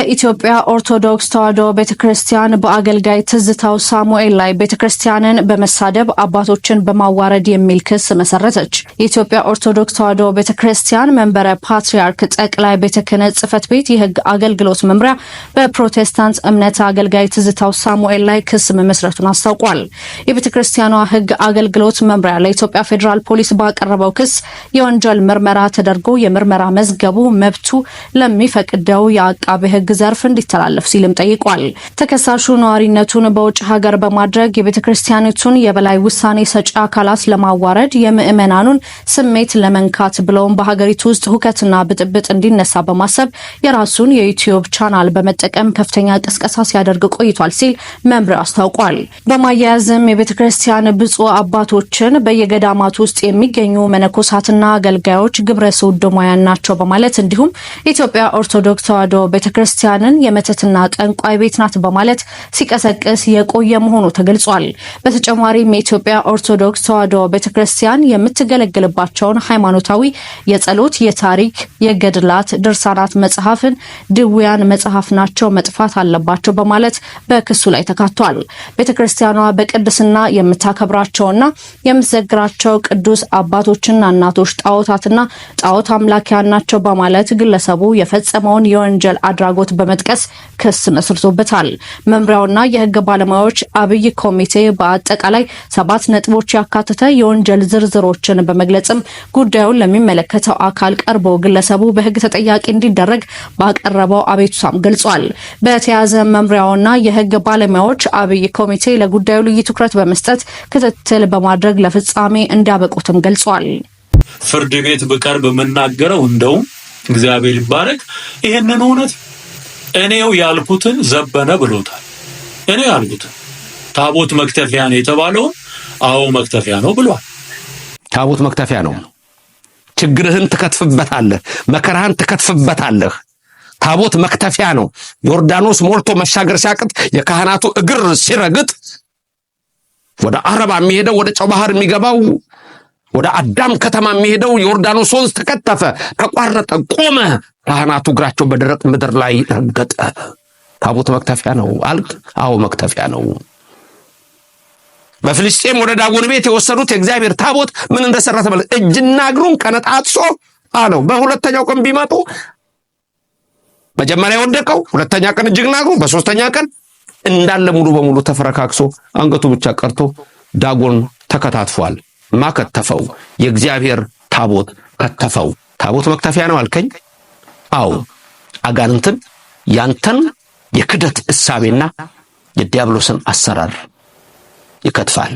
የኢትዮጵያ ኦርቶዶክስ ተዋሕዶ ቤተክርስቲያን በአገልጋይ ትዝታው ሳሙኤል ላይ ቤተክርስቲያንን በመሳደብ፣ አባቶችን በማዋረድ የሚል ክስ መሰረተች። የኢትዮጵያ ኦርቶዶክስ ተዋሕዶ ቤተክርስቲያን መንበረ ፓትርያርክ ጠቅላይ ቤተ ክህነት ጽሕፈት ቤት የሕግ አገልግሎት መምሪያ በፕሮቴስታንት እምነት አገልጋይ ትዝታው ሳሙኤል ላይ ክስ መመስረቱን አስታውቋል። የቤተክርስቲያኗ ሕግ አገልግሎት መምሪያ ለኢትዮጵያ ፌዴራል ፖሊስ ባቀረበው ክስ የወንጀል ምርመራ ተደርጎ የምርመራ መዝገቡ መብቱ ለሚፈቅደው የአቃቤ ሕግ ዘርፍ እንዲተላለፍ ሲልም ጠይቋል። ተከሳሹ ነዋሪነቱን በውጭ ሀገር በማድረግ የቤተ ክርስቲያኒቱን የበላይ ውሳኔ ሰጪ አካላት ለማዋረድ፣ የምዕመናኑን ስሜት ለመንካት ብለውም በሀገሪቱ ውስጥ ሁከትና ብጥብጥ እንዲነሳ በማሰብ የራሱን የዩቲዩብ ቻናል በመጠቀም ከፍተኛ ቅስቀሳ ሲያደርግ ቆይቷል ሲል መምሪያው አስታውቋል። በማያያዝም የቤተ ክርስቲያን ብፁዕ አባቶችን፣ በየገዳማት ውስጥ የሚገኙ መነኮሳትና አገልጋዮች ግብረ ሰዶማውያን ናቸው በማለት፣ እንዲሁም ኢትዮጵያ ኦርቶዶክስ ተዋሕዶ ቤተክርስቲያንን የመተትና ጠንቋይ ቤት ናት በማለት ሲቀሰቅስ የቆየ መሆኑ ተገልጿል። በተጨማሪም የኢትዮጵያ ኦርቶዶክስ ተዋሕዶ ቤተክርስቲያን የምትገለገልባቸውን ሃይማኖታዊ የጸሎት፣ የታሪክ፣ የገድላት፣ ድርሳናት መጽሐፍን ድውያን መጽሐፍ ናቸው፣ መጥፋት አለባቸው በማለት በክሱ ላይ ተካቷል። ቤተክርስቲያኗ በቅድስና የምታከብራቸውና የምትዘግራቸው ቅዱስ አባቶችና እናቶች ጣዖታትና ጣዖት አምላኪያን ናቸው በማለት ግለሰቡ የፈጸመውን የወንጀል አድራጎት በመጥቀስ ክስ መስርቶበታል። መምሪያውና የሕግ ባለሙያዎች አብይ ኮሚቴ በአጠቃላይ 7 ነጥቦች ያካተተ የወንጀል ዝርዝሮችን በመግለጽም ጉዳዩን ለሚመለከተው አካል ቀርቦ ግለሰቡ በሕግ ተጠያቂ እንዲደረግ ባቀረበው አቤቱታም ገልጿል። በተያያዘ መምሪያውና የሕግ ባለሙያዎች አብይ ኮሚቴ ለጉዳዩ ልዩ ትኩረት በመስጠት ክትትል በማድረግ ለፍጻሜ እንዲያበቁትም ገልጿል። ፍርድ ቤት ብቀርብ የምናገረው እንደውም እግዚአብሔር ይባረክ ይህንን እውነት እኔው ያልኩትን ዘበነ ብሎታል። እኔ ያልኩትን ታቦት መክተፊያ ነው የተባለውን አዎ መክተፊያ ነው ብሏል። ታቦት መክተፊያ ነው። ችግርህን ትከትፍበታለህ፣ መከራህን ትከትፍበታለህ። ታቦት መክተፊያ ነው። ዮርዳኖስ ሞልቶ መሻገር ሲያቅት የካህናቱ እግር ሲረግጥ ወደ አረባ የሚሄደው፣ ወደ ጨው ባህር የሚገባው፣ ወደ አዳም ከተማ የሚሄደው ዮርዳኖስ ወንዝ ተከተፈ፣ ተቋረጠ፣ ቆመ። ካህናቱ እግራቸው በደረቅ ምድር ላይ ረገጠ። ታቦት መክተፊያ ነው አልክ? አዎ መክተፊያ ነው። በፍልስጤም ወደ ዳጎን ቤት የወሰዱት የእግዚአብሔር ታቦት ምን እንደሰራ ተመልከት። እጅና እግሩን ቀነጣጥሶ አለው። በሁለተኛው ቀን ቢመጡ መጀመሪያ የወደቀው፣ ሁለተኛ ቀን እጅግና እግሩ፣ በሶስተኛ ቀን እንዳለ ሙሉ በሙሉ ተፈረካክሶ አንገቱ ብቻ ቀርቶ ዳጎን ተከታትፏል። ማከተፈው? የእግዚአብሔር ታቦት ከተፈው። ታቦት መክተፊያ ነው አልከኝ? አዎ፣ አጋንንትን፣ ያንተን የክደት እሳቤና የዲያብሎስን አሰራር ይከትፋል።